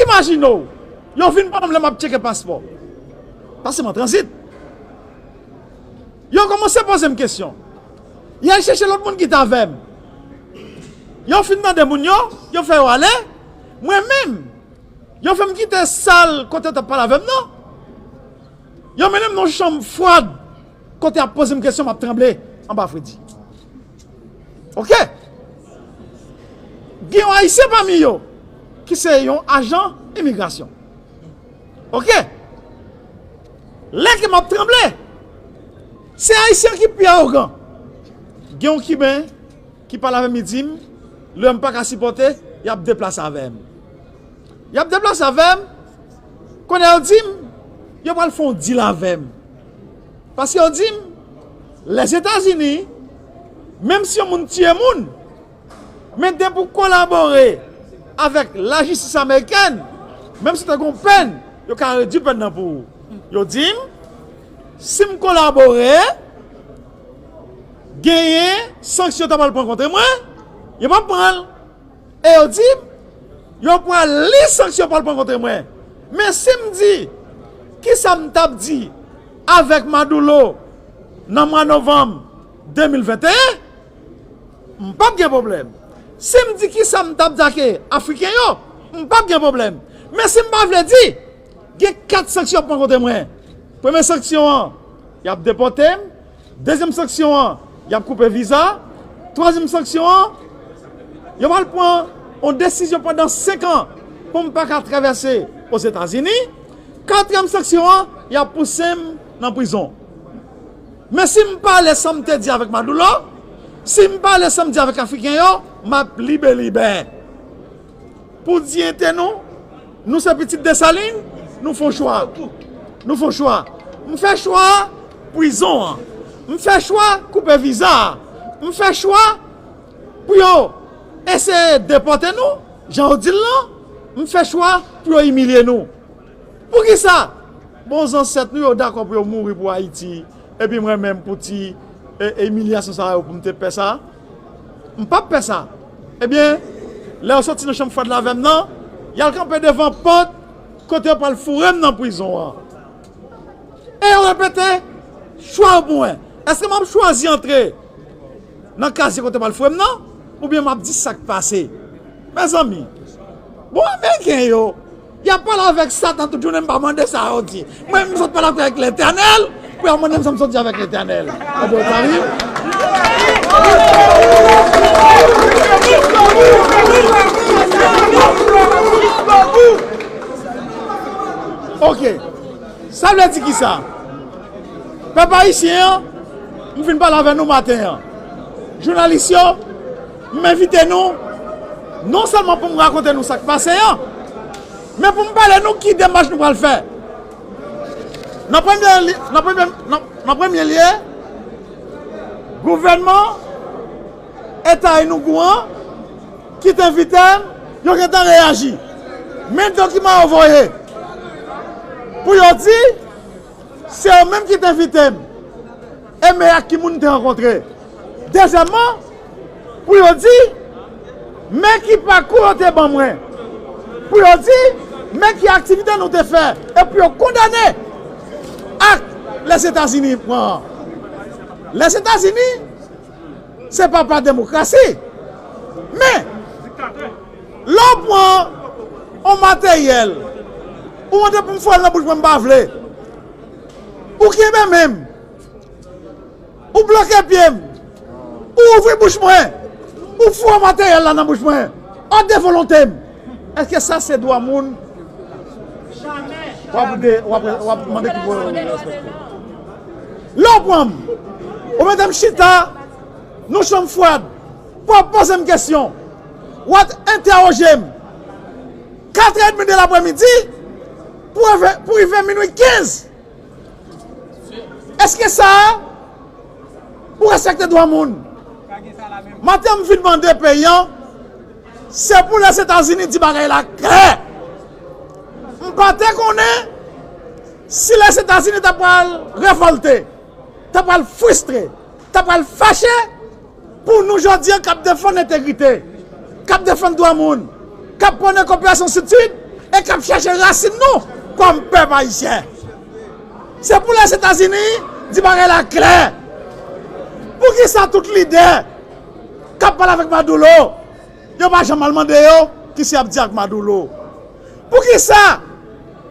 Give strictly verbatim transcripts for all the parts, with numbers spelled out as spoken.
Imajine w, yo vin pran m lè m ap tcheke paspò. Paske m an tranzit. Yo kòmanse poze m kesyon. Y al chèche lòt moun ki t avè m. Yo fin mande moun yo, yo fè yo ale. Mwen menm, yo fè m kite sal kote yo t ap pale avè m nan. Yo mennen m nan yon chanm fwad kote y ap poze m kesyon, m ap tranble anba fredi. Oke? Gen yon Ayisyen pami yo ki se yon ajan imigrasyon. Oke? Lè ke m ap tranble, se Ayisyen ki pi awogan. Gen yon Kiben ki pale avè m, li di m, lè m pa ka sipòte, y ap deplase avè m. Y ap deplase avè m, kounye a yo di m, yo pral fè yon deal avè m. Paske yo di m, Lèzetazini, menm si yon moun tiye moun, men depi w kolabore avèk lajistis amerikèn, menm si w te gen yon pèn, yo ka redui pèn nan pou ou. Yo di m, si m kolabore, genyen sanksyon yo ta pral pran kont mwen, yo p ap pran l. E yo di m, yo pral li sanksyon yo pral pran kont mwen. Men si m di, kisa m t ap di avèk Maduro nan mwa novanm de mil venteyen, m p ap gen pwoblèm. Si m di kisa m t ap di ak Afriken yo, m p ap gen pwoblèm. Men si m pa vle di, gen kat sanksyon ap pran kont mwen. Premye sanksyon an, y ap depòte m. Dezyèm sanksyon an, y ap koupe viza. Twazyèm sanksyon an, yo pral pran yon desizyon pandan senk an pou m pa ka travèse Ozetazini. Katriyèm sanksyon an, y ap pouse m nan prizon. Men si m pale sa m te di avèk Maduro, si m pale sa m di avèk Afriken yo, m ap libelibè. Pou diyite nou, nou se pitit Desalin, nou fè yon chwa. Nou fè yon chwa. M fè chwa prizon an. M fè chwa koupe viza a. M fè chwa pou yo eseye depòte nou, jan yo di l lan. M fè chwa pou yo imilye nou. Poukisa? Bon, zansèt nou yo dakò pou yo mouri pou Ayiti, epi mwen menm pou ti, e, imilyasyon sa yo pou m te pè sa? M p ap pè sa. Ebyen, lè yo soti nan chanm fwad la avè m nan, y al kanpe devan pòt kote yo pral foure m nan prizon an. E yo repete chwa yo pou mwen. Èske m ap chwazi antre nan kazye kote yo pral foure m nan, oubyen m ap di sa k pase? Mezanmi, bon, Ameriken yo, y ap pale avèk Satan tout jounen, m pa mande sa yo di. Mwen, m sot pale avèk Letènèl, pou y al mande m sa m sot di avèk Letènèl. Ebyen, sa rive. Ok. Sa vle di kisa? Pèp ayisyen an, m fin pale avè nou maten an. Jounalis yo, m envite nou, non sèlman pou m rakonte nou sa k pase an, men pou m pale nou ki demach nou pral fè. Nan premye li-, nan premye, nan, nan premye lye, gouvènman Eta Enugu an, ki te envite m, yo gentan reyaji. Men dokiman yo voye pou yo di, se yo menm ki te envite m. E men ak ki moun m te rankontre. Dezyèmman, pou yo di, men ki pakou yo te ban mwen. Pou yo di, men ki aktivite nou te fè. E pou yo kondane ak Lèzetazini pran an. Lèzetazini, se papa demokrasi. Men, lè w pran yon materyèl, ou mande pou m foure l nan bouch mwen, m pa vle. Ou kenbe men m. Ou bloke pye m. Ou ouvri bouch mwen. Ou foure materyèl la nan bouch mwen. Ò de volonte m. Èske sa se dwa moun? W ap de-, w ap, w ap mande ki dwa moun respekte. Lè w pran m, ou mete m chita nan chanm fwad, pou w ap poze m kesyon, w ap entèwoje m. Katrè edmi de laprèmidi, pou rive, pou rive minwi kenz. Èske sa a, ou respekte dwa moun? Maten an, m vin mande peyi an, se pou Lèzetazini di bagay la klè. M pa te konnen si Lèzetazini ta pral revòlte, ta pral fristre, ta pral fache, pou nou jodi an k ap defann entegrite, k ap defann dwa moun, k ap pwone koperasyon Sid-Sid, e k ap chèche rasin nou kòm pèp ayisyen. Se pou Lèzetazini di bagay la klè. Poukisa tout lidè k ap pale avèk Maduro, yo pa janm al mande yo kisa y ap di ak Maduro? Poukisa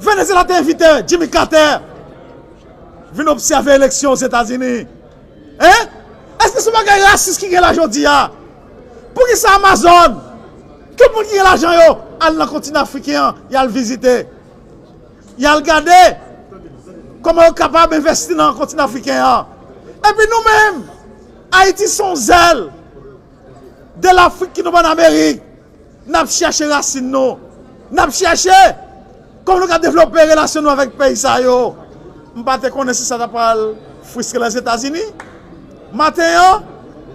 Venezyela te envite Jimmy Carter vin obsève eleksyon Ozetazini? Hein? Èske se yon bagay rasis ki gen la jodi a? Poukisa Amazon, tout moun ki gen lajan yo, al nan kontinan afriken an, y al vizite, y al gade kòman yo kapab envesti nan kontinan afriken an? Epi nou menm, Ayiti se yon zèl de Lafrik ki nou ban Amerik. N ap chèche rasin nou. N ap chèche kòman nou ka devlope relasyon nou avèk peyi sa yo. M pa te konnen si sa ta pral fristre Lèzetazini. Maten an,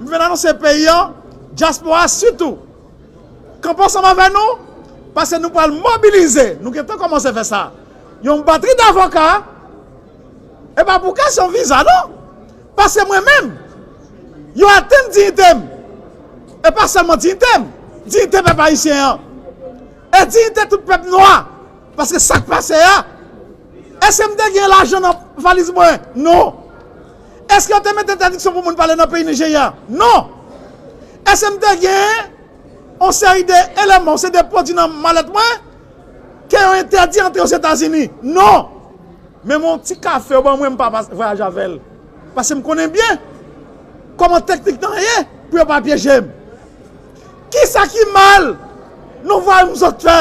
m vin anonse peyi an, dyaspora sitou, kanpe ansanm avè nou, paske nou pral mobilize, nou gentan kòmanse fè sa, yon batri davoka. E pa pou kesyon viza, non. Paske mwen menm, yo atenn diyite m. E pa sèlman diyite m, diyite pèp ayisyen an. E diyite tout pèp nwa. Paske sa k pase a, èske m te gen lajan nan valiz mwen? Non. Èske yo te mete entèdiksyon pou moun pale nan peyi Nijerya? Non. Èske m te gen yon seri de eleman, yon seri de pwodui nan malèt mwen ke yo entèdi antre Ozetazini? Non. Menm yon ti kafe yo ban mwen, m pa pas- vwayaje avè l. Paske m konnen byen kòman teknik lan ye pou yo pa pyeje m. Kisa ki mal nou vwayi m sot fè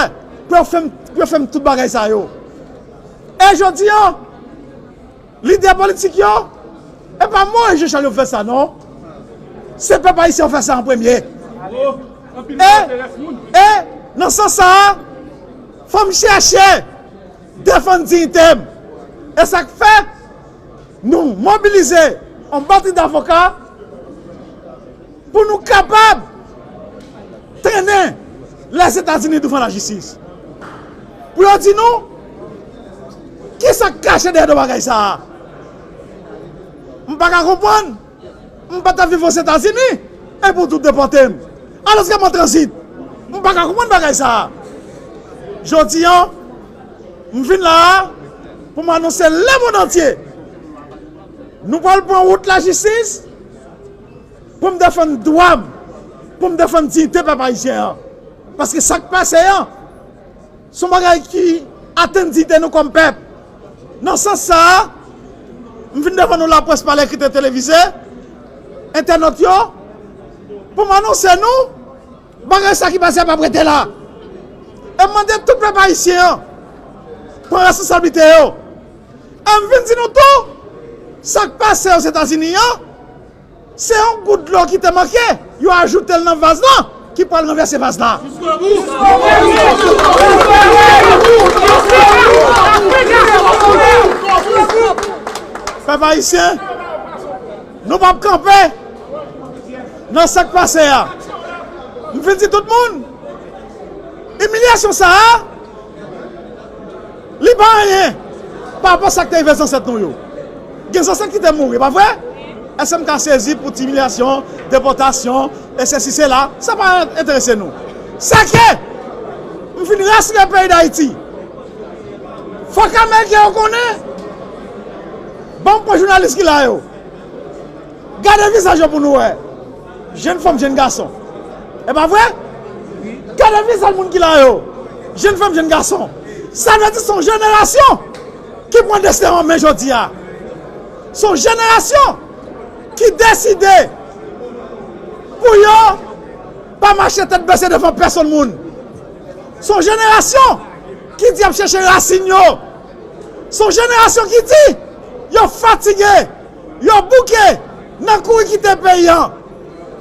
pou yo fè m, pou yo fè m tout bagay sa yo? E jodi an, lidè politik yo, e pa Moyiz Jechal yo fè sa, non. Se pèp ayisyen yo fè sa an premye. E, e, nan sans sa a, fò m chèche defann diyite m. E sa k fè nou mobilize yon batri davoka pou nou kapab trennen Lèzetazini douvan lajistis. Pou yo di nou, kisa k kache dèyè do bagay sa a? M pa ka konprann. M pa t ap viv Ozetazini, epi w tou depòte m. Alòske m an tranzit. M pa ka konprann bagay sa a. Jodi an, m vin la a pou m anonse lemonn antye, nou pral pran wout lajistis pou m defann dwa m, pou m defann diyite pèp ayisyen an. Paske sa k pase an, se yon bagay ki atenn diyite nou kòm pèp. Nan sans sa a, m vin devan nou laprès pa lekri, televize, entènòt yo, pou m anonse nou, bagay sa ki pase a p ap rete la. E m mande tout pèp ayisyen an pran responsablite yo. E m vin di nou tou, sa k pase Ozetazini an, se yon gout dlo ki te manke, yo ajoute l nan vaz lan, ki pral ranvèse vaz la. Pèp ayisyen, nou p ap kanpe nan sa k pase a. M vin di tout moun, imilyasyon sa a, li pa anyen pa rapò sa k te rive zansèt nou yo. Gen zansèt ki te mouri, pa vre? Èske m ka sezi pou ti imilyasyon, depòtasyon, e sesi, sela? Sa pa enterese nou. Sèke m vin rasire peyi Dayiti. Fòk ameriken yo konnen. Ban m pran jounalis ki la yo. Gade vizaj yo pou nou wè. Jèn fanm, jèn gason. E pa vre? Gade vizaj moun ki la yo. Jèn fanm, jèn gason. Sa vle di se yon jenerasyon ki pran desten an men jodi a. Se yon jenerasyon ki deside pou yo pa mache tèt bese devan pèsonn moun. Se yon jenerasyon ki di y ap chèche rasin yo. Se yon jenerasyon ki di yo fatige, yo bouke nan kouri kite peyi an.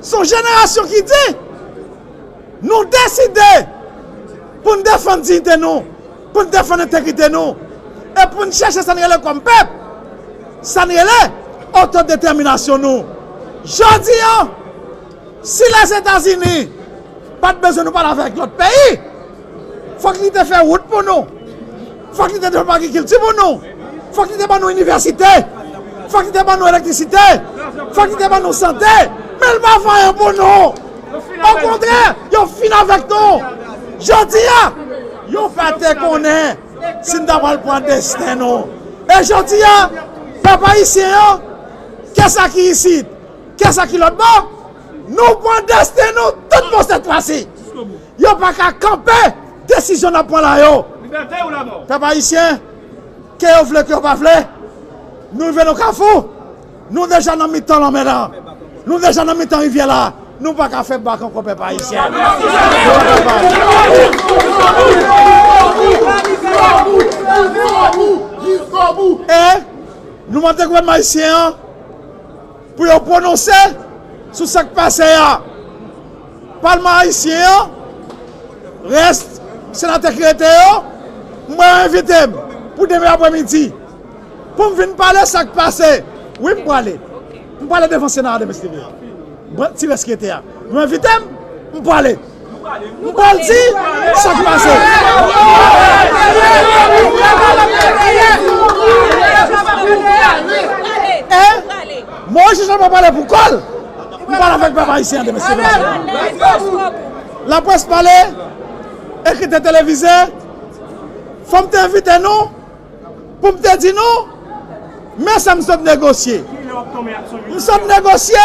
Se yon jenerasyon ki di nou deside pou n defann diyite nou, pou n defann entegrite nou, e pou n chèche sa n rele kòm pèp, sa n rele otodetèminasyon nou. Jodi an, si Lèzetazini pa t bezwen nou pale avèk lòt peyi, fòk li te fè wout pou nou. Fòk li te devlope agrikilti pou nou. Fòk li te ban nou inivèsite. Fòk li te ban nou elektrisite. Fòk li te ban nou sante. Men l pa fè anyen pou nou. Okontrè, yo fin avèk nou. Jodi a, Yo pa te konnen si n ta pral pran desten nou. E jodi a, pèp ayisyen an, kèsa ki isit, kèsa ki lòt bò, nou pran desten nou tout bon sèt fwa si. Yo pa ka kanpe desizyon n ap pran la yo. Pèp ayisyen, ke yo vle, ke yo pa vle, nou rive nan kafou. Nou deja nan mitan lanmè la. Nou deja nan mitan rivyè la. Nou pa ka fè bak ankò, pèp ayisyen. Nou pa ka fè bak. E nou mande gouvènman ayisyen an pou yo pwononse sou sa k pase a. Palman ayisyen an, rès senatè ki rete yo, mwen yo envite m pou demen apremidi pou m vin pale sa k pase. Wi, m prale. M prale devan Sena a demen si Dye vle. Mwen, ti rès ki rete a. Yo envite m, m prale. M pral di sa k pase. E Moyiz Jan pa pale pou kò l. M pale avèk pèp ayisyen an demen si Dye vle. Laprès pale, ekritè televize, fò m te envite nou pou m te di nou, men sa m sot negosye. M sot negosye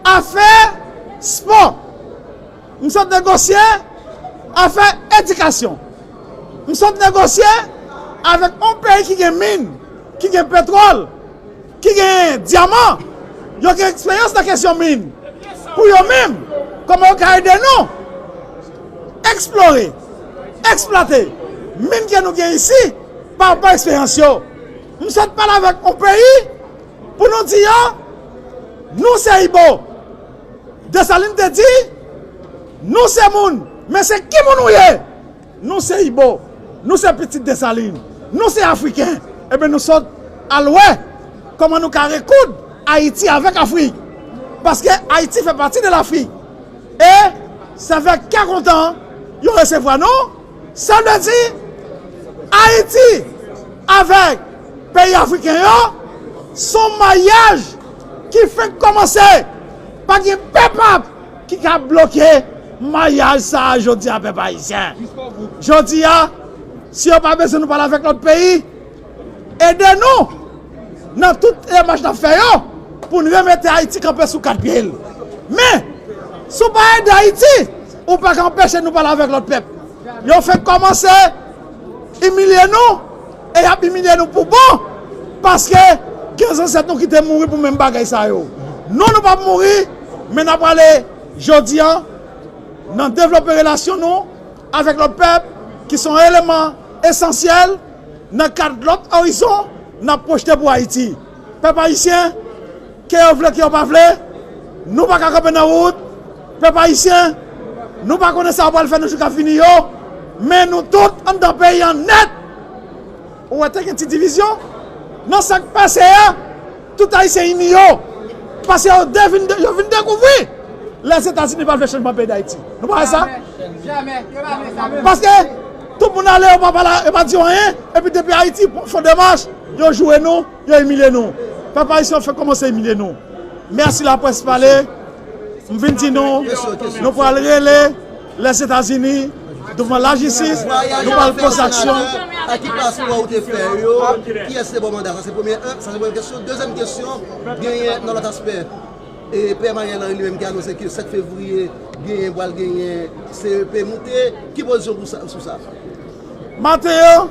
afè spò. M sot negosye afè edikasyon. M sot negosye avèk yon peyi ki gen min, ki gen petwòl, ki gen dyaman, yo gen eksperyans nan kesyon min. Pou yo menm, kòman yo ka ede nou eksplore, eksplwate min ke nou gen isi pa rapò eksperyans yo. M sot pale avèk yon peyi pou nou di yo, nou se Ibo. Desalin te di, nou se moun, men se ki moun ou ye? Nou se Ibo, nou se pitit Desalin, nou se Afriken. Ebyen, nou sot al wè kòman nou ka rekoud Ayiti avèk Afrik. Paske Ayiti fè pati de Lafrik. E se avèk kè kontan yo resevwa nou. Sa vle di, Ayiti avèk peyi afriken yo, se yon mayaj ki fenk kòmanse. Pa gen pèp ap ki ka bloke mayaj sa a jodi a, pèp ayisyen. Jodi a, si yo pa bezwen nou pale avèk lòt peyi, ede nou nan tout demach n ap fè yo pou n remete Ayiti kanpe sou kat pye l. Men, si w pa ede Ayiti, ou pa ka anpeche nou pale avèk lòt pèp. Yo fenk kòmanse imilye nou, e y ap imilye nou pou bon, paske gen zansèt nou ki te mouri pou menm bagay sa yo. Nou, nou p ap mouri, men n ap prale jodi a nan devlope relasyon nou avèk lòt pèp ki se yon eleman esansyèl nan kad lòt orizon n ap pwojte pou Ayiti. Pèp ayisyen, ke yo vle, ke yo pa vle, nou pa ka kanpe nan wout. Pèp ayisyen, nou pa konnen sa yo pral fè nan jou k ap vini yo, men nou tout anndan peyi an nèt. Ou wè, te gen ti divizyon nan sa k pase a, tout Ayisyen ini yo. Paske yo de- vin de- yo vin dekouvri Lèzetazini pa vle chanjman peyi Dayiti. Nou pa wè sa? Paske tout moun ale, yo pa pale, yo pa di yo anyen, epi depi Ayiti fè demach, yo joure nou, yo imilye nou. Pèp ayisyen, yo fenk kòmanse imilye nou. Mèsi laprès pale. M vin di nou, nou pral rele Lèzetazini douvan lajistis, nou pral poze aksyon. Ak ki paspò ou te fè yo? Kiyès te ba w manda? Sa se premye, sa se premye kesyon. Dezyèm kesyon, genyen nan lòt aspè. E P M Ariel Henry li menm ki anonse ke sèt fevriye genyen, pral genyen C E P moute. Ki pozisyon pou sa, sou sa? Maten an,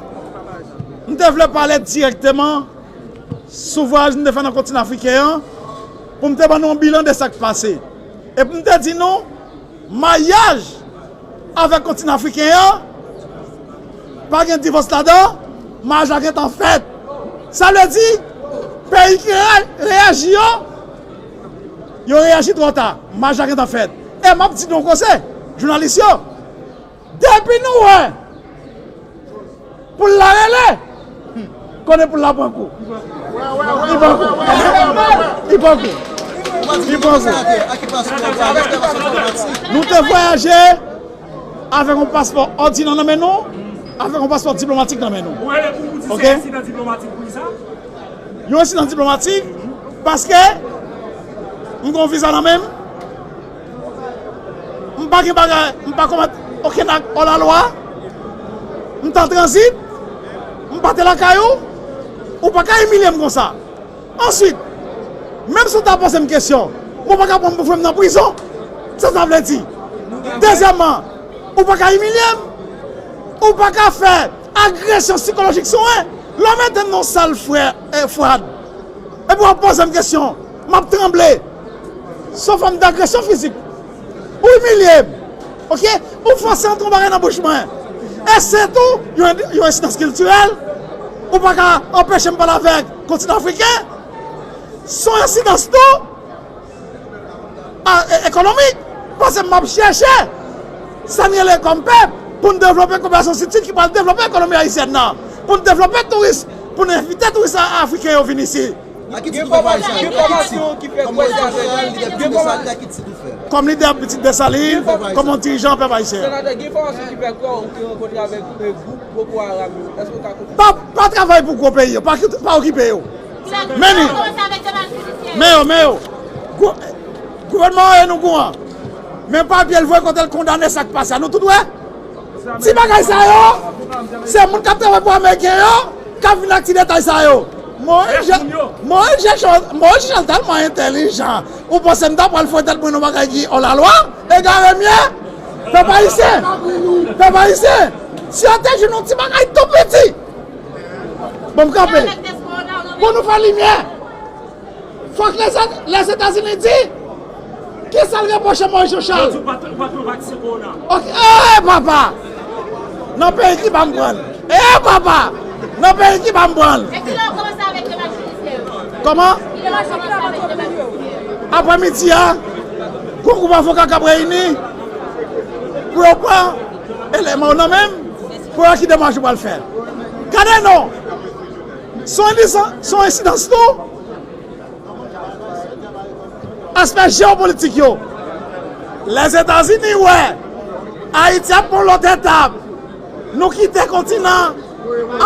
m te vle pale dirèkteman sou vwayaj m te fè nan kontinan afriken an, pou m te ban nou yon bilan de sa k pase. E pou m te di nou, mayaj avèk kontinan afriken an, pa gen divòs ladan, mayaj la gentan fèt. Sa vle di, peyi ki re- reyaji yo, yo reyaji twò ta. Mayaj la gentan fèt. E m ap di nou yon koze, jounalis yo, depi nou wè poul la rele, konnen poul la pran kou. Li pran kou. Li pran kou. Li pran kou. Nou te vwayaje avèk yon paspò òdinè nan men nou, avèk yon paspò diplomatik nan men nou. Ou rele pou, pou di se ensidan diplomatik pou li sa? Yon ensidan diplomatik, paske m gen yon viza nan men m, m pa gen bagay, m pa komèt Okenn ak òlalwa, m t an tranzit, m pa te lakay ou, ou pa ka imilye m konsa. Answit, menm si w ta poze m kesyon, mwen pa ka pran m pou fè m nan prizon. Sa sa vle di? Dezyèmman, ou pa ka imilye m, ou pa ka fè agresyon sikolojik sou mwen. Lè w mete m nan sal frè, eh, Fwad, epi w ap poze m kesyon, m ap tranble. Se yon fòm dagresyon fizik. Ou imilye m. Oke? Ou fòse antre yon bagay nan bouch mwen. E se tou yon, yon ensidans kiltirèl. Ou pa ka anpeche m pale avèk kontinan afriken. Se yon ensidans tou a, e, ekonomik. Paske m ap chèche sa n rele kòm pèp pou n devlope koperasyon sid-sid ki pral devlope ekonomi ayisyèn nan. Pou n devlope touris, pou n envite touris a-, afriken yo vin isi. Gen fòmasyon, gen fòmasyon ki fè kwè se avèk lidè Pitit Desalin, lidè Pitit Desalin, kòm lidè Pitit Desalin, kòm yon dirijan pèp ayisyen. Senatè, gen fòmasyon ki fè kwè ou te rankontre avèk, eh, gwoup Boko Haram yo. Èske ou ka konfime? Pa, pa travay pou gwo peyi yo, pa, pa okipe yo. Men li. Men yo, men yo. Gou-, gouvènman an e nou gou an. Men papye l voye kote l kondane sa k pase a. Nou tout wè. Ti bagay sa yo, se moun k ap travay pou ameriken yo, k ap vin ak ti detay sa yo. Moyiz Jan-, Moyiz Jan-, Moyiz Jan tèlman entèlijan. Ou panse m ta pral foure tèt mwen nan bagay ki òlalwa? Egare m ye. Pèp ayisyen. Pèp ayisyen. Si yo te jwenn yon ti bagay tou piti. Bon, m kanpe. Pou nou fè limyè. Fòk Lèzè-, Lèzetazini di kisa l repwoche Moyiz Jan Chal. Yo di w pa t, w pa t pran vaksen kowona. Oke, eh, papa! Nan peyi ki ba m pran l. Eh, papa! Nan peyi ki ba m pran l. E kilè w kòmanse avèk demach jidisyè yo? Kòman? Kilè w kòmanse avèk demach jidisyè yo? Aprè midi a, gon gwoup avoka k ap reyini pou yo pran eleman yo nan men m pou yo wè ki demach yo pral fè. Gade non! Se yon ensidans, se yon ensidans tou. Aspè jewopolitik yo. Lèzetazini wè Ayiti ap pran lòt etap. Nou kite kontinan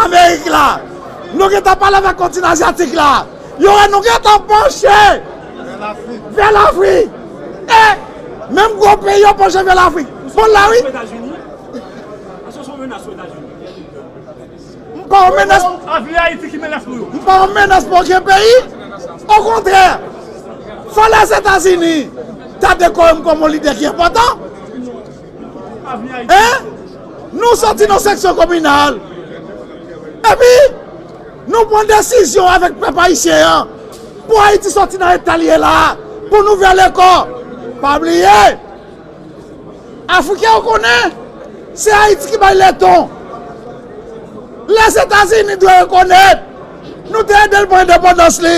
Amerik la. Nou gentan pale avèk kontinan azyatik la. Yo wè nou gentan panche vè Lafrik. E menm gwo peyi yo panche vè Lafrik. Bon la wi. M pa yon menas. Avi Ayiti ki menas pou yo. M pa yon menas pou okenn peyi. Okontrè, fò Lèzetazini ta dekore m kòm yon lidè ki enpòtan. Avi Ayiti. Hein? Nou soti nan seksyon kominal. Epi, nou pran desizyon avèk pèp ayisyen an pou Ayiti soti nan eta l ye la, pou nouvel ekò. Pa bliye, Afriken yo konnen se Ayiti ki bay leson. Lèzetazini dwe rekonèt nou te ede l pran endepandans li.